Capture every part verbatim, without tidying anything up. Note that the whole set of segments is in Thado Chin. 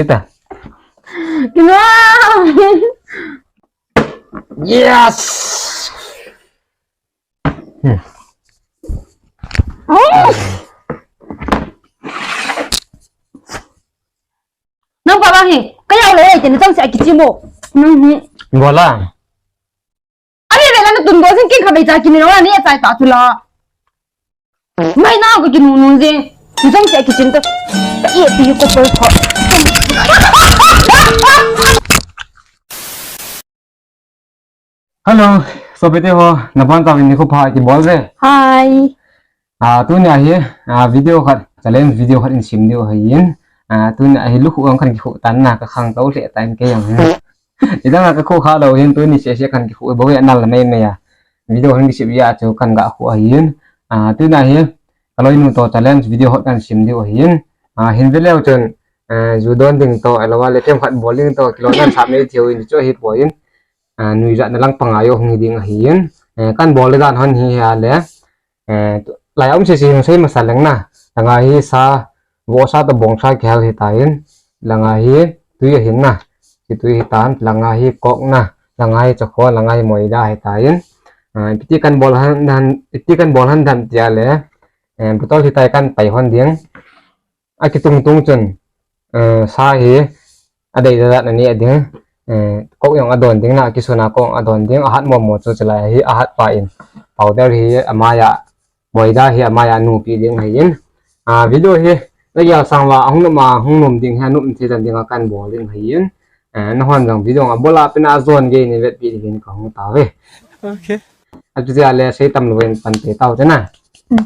Ita. Kina. Yes. Hmm. Oh. Nang pa bang hi, kaya le, kini tang sa kichimo. Mhm. Gola. Ani vela na tun do sin kin kha bei cha kini lo ni chai ta tu la. Mai na ko kinu nu jing. Ni jong se kitchen to. Ka e pi ko poi ko. Hello, sopite ho, nabonchauvin nikho pha kibol uve. Hi. Ah, tunia hi, ah, video khat, challenge video khat in sem diu ahin. Ah, tunia hi lukhuh jong kahin kikhuh tan na, kakhang tou lheh tan kei jong. Idang a kakhuh kha lou hin tuni sese kahin kikhuh bou hi anal na meimei a. Video kahin kisem jeh a chu kahin ga khuh ahin. Ah, tunia hi kaloinu toh challenge video khat kahin sem diu ahin. Ah, hin ve leu chun, eh, ju don ding toh, ahilou le themkhat bol ding toh, kilou nan sap nei thei u hin chu ahipoi. Ah, nuijat na lang panga jong hung hi ding ahin. Eh, kahin bol le dan hon hi hia le. Eh, lai a um sese hung sei masa leng na. Langa hi sa, vohsa toh bongsa kihal hitan. Langa hi tui ahin na. Kitui hitan. Langa hi coke na. Langa hi choco, langa hi moida hitan. Ah, ipiti kahin bol ham, ham, ipiti kahin bol ham ham tia le. Eh, bottle hitai kahin pai hon ding. Akitung tung chun, eh, sa hi adei jat jat na ne ding, eh, coke jong adon ding na, akisun a coke adon ding, ahat mong mong chu chulai hi ahat pa in, powder hi amai a, moida hi amai a nupi ding ahin. Ah, video hi nagel sang uva ahung nom a, hung nom ding hi anom thei dan ding a kahin bol ding ahin. Eh, nahon jong video abol a pen a jon gei nei vetpi ding in kahung tauve. Okay. Atu jeh a le sei tam louvin pan te tau te na. Mm.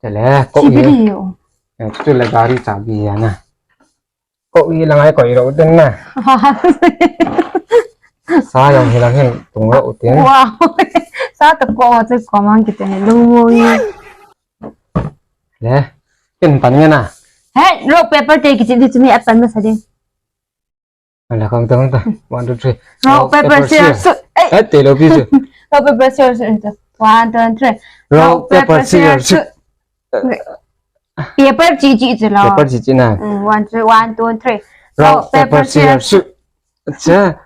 Chale, coke hi. Chi video. Eh, chu le gari chabi hi ana. Coke hi lang ai koi ro den na. Sa jong hi lang hin tung ro u tin. Wow. Sa toh coke chu common kiti ni lungmong hi. Le. Ken pan nge na. Hey, rock paper te kichi di chumi apan masa ding. Ala, kang ta, kang ta. One, two, three. Rock, paper, scissors, shoot. Eh. Eh, te lo pi su. Rock, paper, scissors, shoot. One, two, three. Rock, paper, scissors, shoot. Paper chi chi chi lo. Paper chi chi na. Mm, one, three, one, two, three. Rock, paper, scissors, shoot. Acha.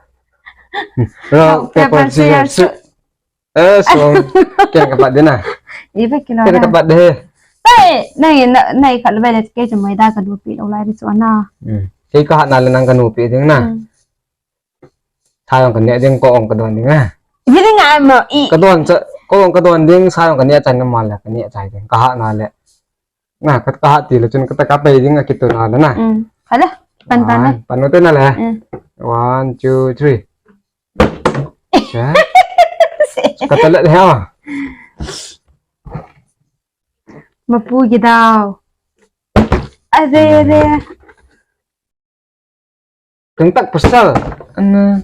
Rock, paper, scissors, shoot. Eh, so, ken ka pat ding na. Ibe kilo. Ken ka pat ding he. Tai, nai, nai, nai khat le ve le kei chu moida ka nupi lou lai di chu ana. Hmm. Kei ka hat na le nang ka nupi ding na. Hmm. Sa jong ka ne ding, coke jong ka don ding na. Ibe ding a mo i. Ka don cha, coke jong ka don ding, sa jong ka ne chai na ma le, ka ne chai ding. Ka hat na le. Na, ka, ka hat ti le chun ka ta ka pai ding a kitu na le na. Hmm. Hala, pan pan na. One, pan u te na le. Hmm. One, two, three. Cha? Katalat ha. Mapu gidau. Are, are. Kang tak pasal. Ana.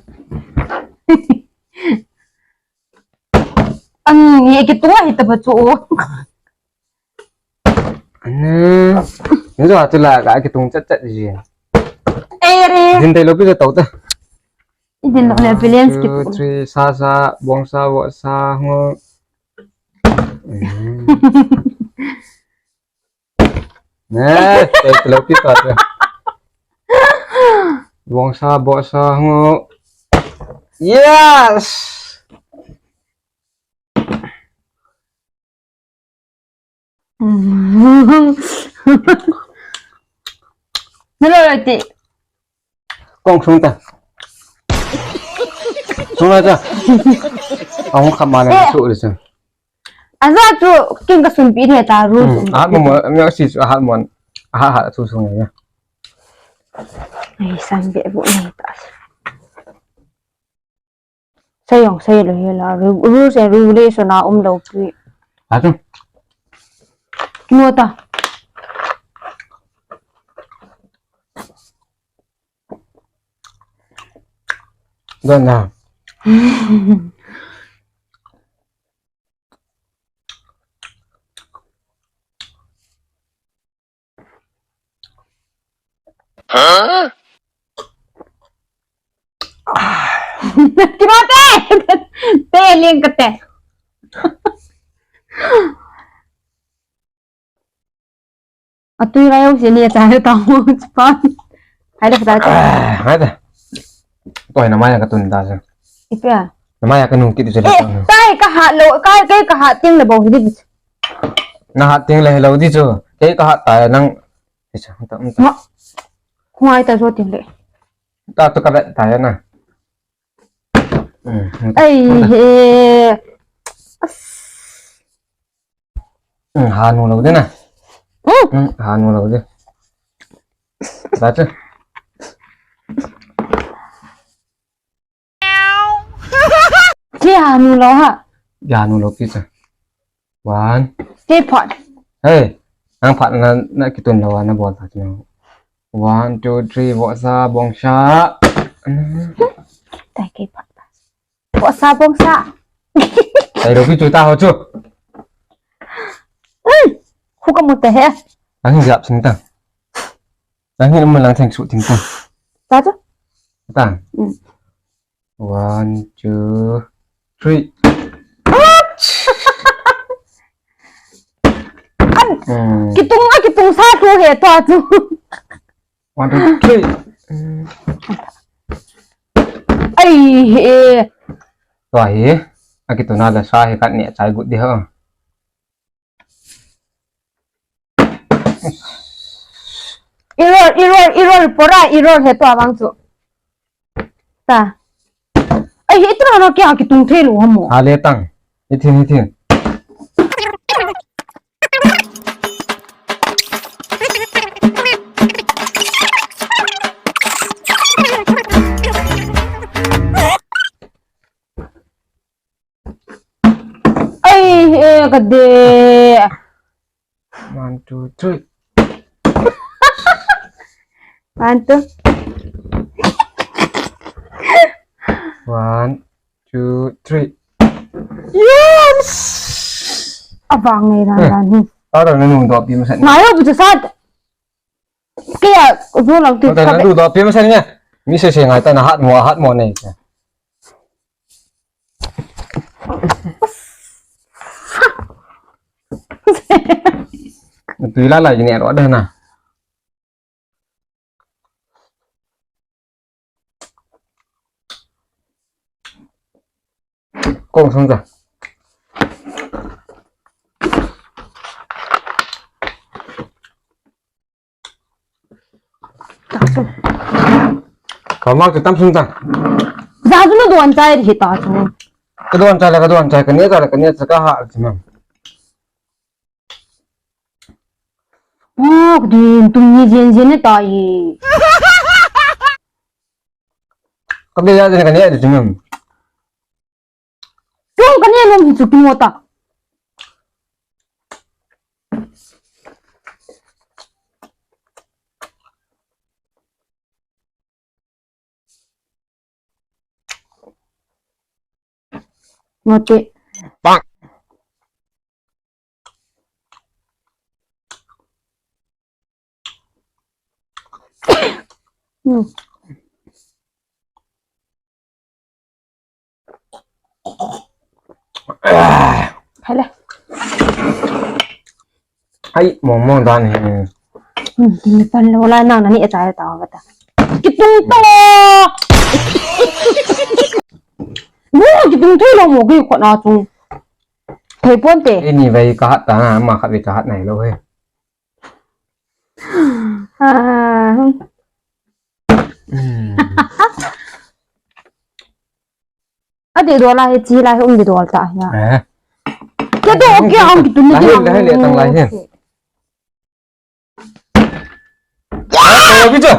Ang ye kitu hi ta ba chu. Ana. Ni jo tu la ka kitung chat chat ji. Eh, re. Din tai lo pi to ta. Din lo le balance ki. Two, three, sa sa, bong sa, wo sa, ngo. Ne, tai lo pi to ta. Bong sa, bo sa, ngo. Yes. Nalo lati. Kong sung ta. Sung la ta. Ang kama na su le sung. Aja chu kin ka sun pi the ta ru. Hmm. Ahat mo mo, mi si chu ahat mo. Ahat ha chu sung ya. Ai, sang be bu nei ta. Sei jong sei lou hi la, ru-, rules and regulation a um lou pi. Atu. Mo ta. Don na. Hah? Kima te? Te ling kate. Atui lai u sini a chai ta mo chupan. Hai da, hai da. Hai da. Ko hai na mai ka tun da sa. Ipi a? Na mai ka nung kit sa. Eh, tai ka hat lou, kai, kai ka hat ting le bou hi di. Na hat ting le lou di chu. Kai ka hat tai nang. Isa, ta, ta. Ma. Huai ta zo ting le. Ta to ka vet tai na. Ai he. Hanu lou de na. Hanu lou de. Ba chu. Che hanu lou ha. Hanu lou pi chu. One. Che phat. Hey, nang phat na, na kitun lou na bol ta chu. One, two, three, vohsa, bongsa. Tai ke phat. Vohsa, bongsa. Tai lou pi chu ta ho chu. Khu ka mu ta he. Nang hin jap sing ta. Nang hin um lang theng su ting ta. Ta chu. Ta. One, two, three. Kitung a kitung sa tu he to tu. One, two, three. Ai he. To he. A kitung na da sa he kat ne chai gut di ha. Error, error, error, pora error he to abang chu. Ta. Ai, hi tura no kya kitung thei lou ham mo. Ha le tang. Hi thin, hi thin. Ai, eh, ka de. One, two, three. One, two. One, two, three. Yes! Abang ngai na na ni. Ara na nung do pi masa. Ngai bu sa. Kaya, zo lang tu. Kaya na nung do pi masa ni. Mi se se ngai ta na hat mo, hat mo nei. Tui la la ni ro da na. Kong sang ta. Ka ma ka tam sung ta. Za zu na don chai hi ta chu. Ka don chai la ka don chai ka ne ta la ka ne ta ka ha chi ma. Oh, din tum ni jen jen ne ta yi. Ka be ya jen ka ne ta chi ma. Tum ka ne nom hi chu ki mo ta. Ngote. Bang. Hmm. Hele. Ai, mong mong dan he. Hmm, ni pan lo la nang na ni e chai ta ba ta. Kitung to. Mo kitung thei lo mo ki ko na chung. Thei pon te. Ni vai ka hat ta na ma khat vai ka hat nai lo he. Ah. Hmm. Ati dol a hi chi la hi um di dol ta hi. Eh. Ke do ke ang ki tun ni. Lai hin, lai hin, lai tang lai hin. Tang lai pi chu.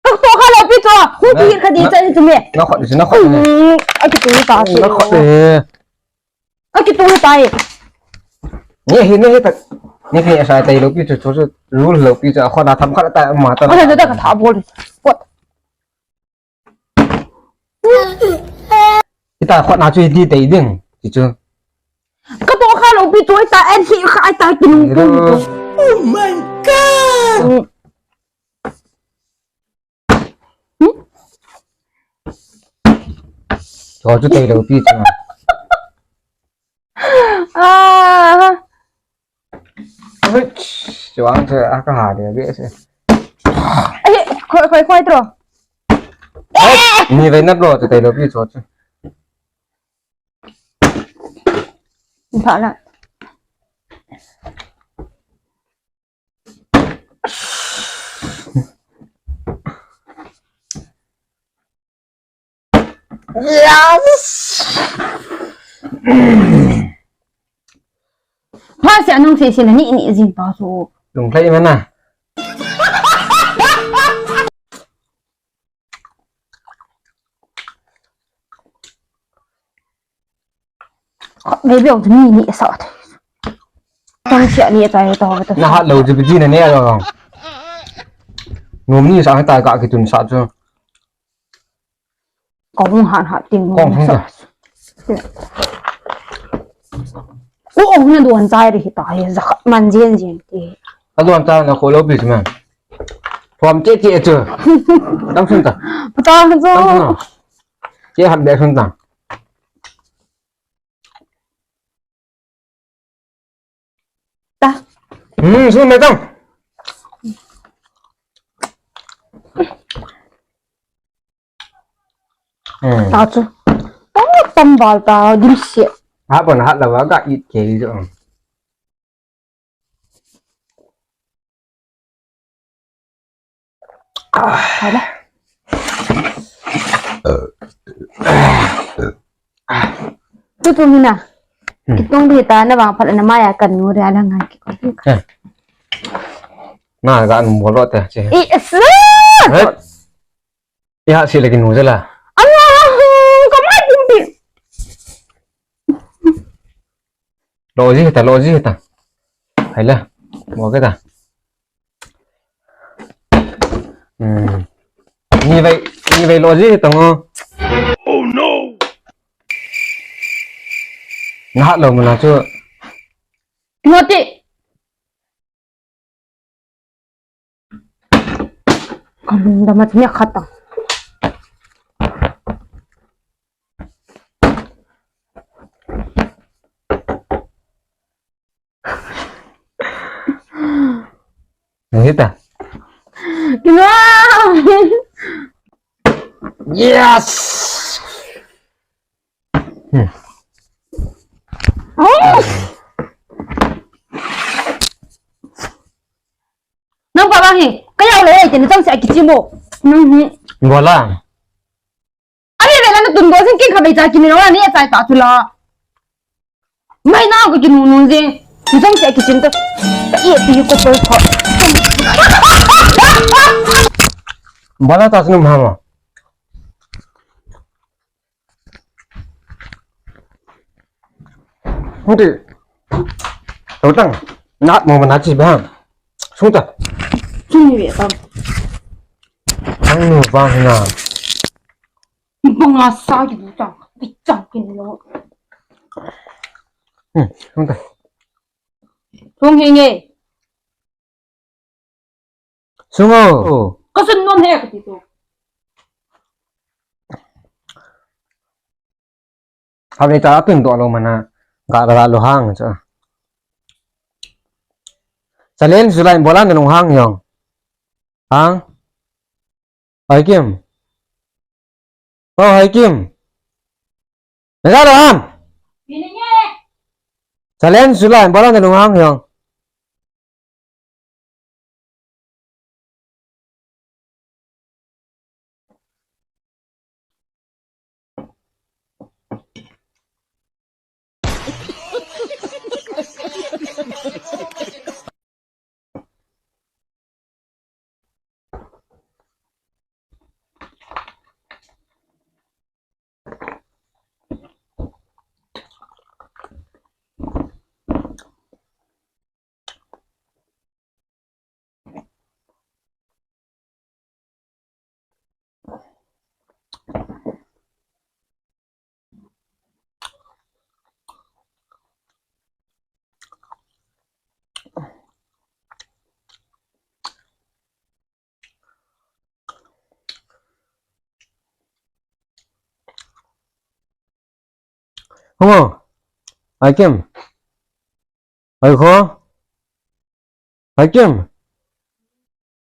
Ka to kha lo pi chu. Hu ki kha di chan chu me. Na khot di chu, na khot di. Hmm, a ki tun ta. Na khot di. A ki tun ta. Ni hi, ni hi ta. Ni hi sa tai lo pi chu, chu, chu, rul lo pi chu, a khot na tham kha ta ma ta. A da da ka tha bol. Pot. Ita khot na chu hi ti tei ding, ti chu. Ka to kha lo pi chu, ita en hi kha ita ki nung pu. Oh my God! Hmm? Cho chu tei lo pi chu. Ah. Ui, chuang chu a ka ha de be se. Ai, Khoi, khoi, khoi, tro. Ni vai nat lo, te tai lo pi cho chu. Pha la. Yes! Pha se anung se se na ni ni jing ta so. Lung lai mana. Khat vei vei chu ni ni sa thei. Tang sia ni chai to to. Na hat lo chu pi ji na ne lo. Nom ni sa ta ka kitun sa chu. Kong hat hat ting. Kong sa. U ong na don chai ri ta he za khat man jen jen ti. A don chai na ko lo pi chu man. Thom che che chu. Dang sun ta. Patang chu. Dang sun ta. Che ham be sun ta. Ta. Hmm, sun me tang. Hmm. Ta chu. Ta tam bal ta dim sia. Ha bon hat la wa ga it ke jo. Tutu mina. Hmm. Kitong di ta na bang phat na maya kan nu ria la ngai ki. Eh. Na ga nu bolo ta che. I sa. Eh. Ya si lagi nu jala. Ama, kamai pumpi. Lo ji ta, lo ji ta. Hai la. Mo ke ta. Hmm. Ni vai, ni vai lo ji ta ngo. Oh no. Na lo mo na chu. Ngoti. Kalung dama tanya khatang. Nahita. Kina. Yes. Hmm. Oh! Nang pa bang hi, kaya uleh, eh, tini tang si aki chimo. Mhm. Bola. Abi bela na tun go sing king khabai cha kini lo la ni chai ta chula. Mai na ko kinu nun je. Ni tang si aki chim to. Ka i ti ko ko ko. Bola ta sinu mama. Hindi. Utang. Nak mo mana chi ba? Sungta. Sung ni ba? Ang no ba na? Banga sa ki utang. Bitang kin lo. Hmm, sungta. Sung hinge. Sungo. Kasun nom he kati tu. Habe ta atun to lo mana. Ga ga lo hang cha. Challenge sulai bola na nung hang yong. Hang. Hai kim. Oh, hai kim. Naga lo ham. Challenge sulai bola na nung hang yong. Hung o. Hai kim. Hai kho. Hai kim.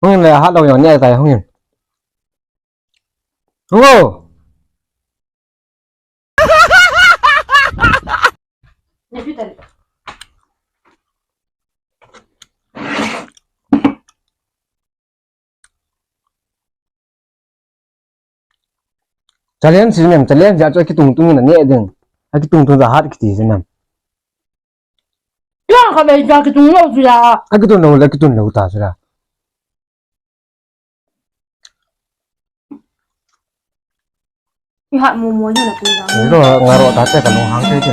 Hung in le hat lo yong ni tai hung in. Ngo. Challenge si nem, challenge ja chu akitung tung in ane ding. Akitung tung ja hat kiti si nem. Kya kha bei ja kitung lou chu ya. Akitung lou, akitung lou ta chu la. Ihat mo mo ni la tu ya. Lo ngaro ta te ka lo hang te te.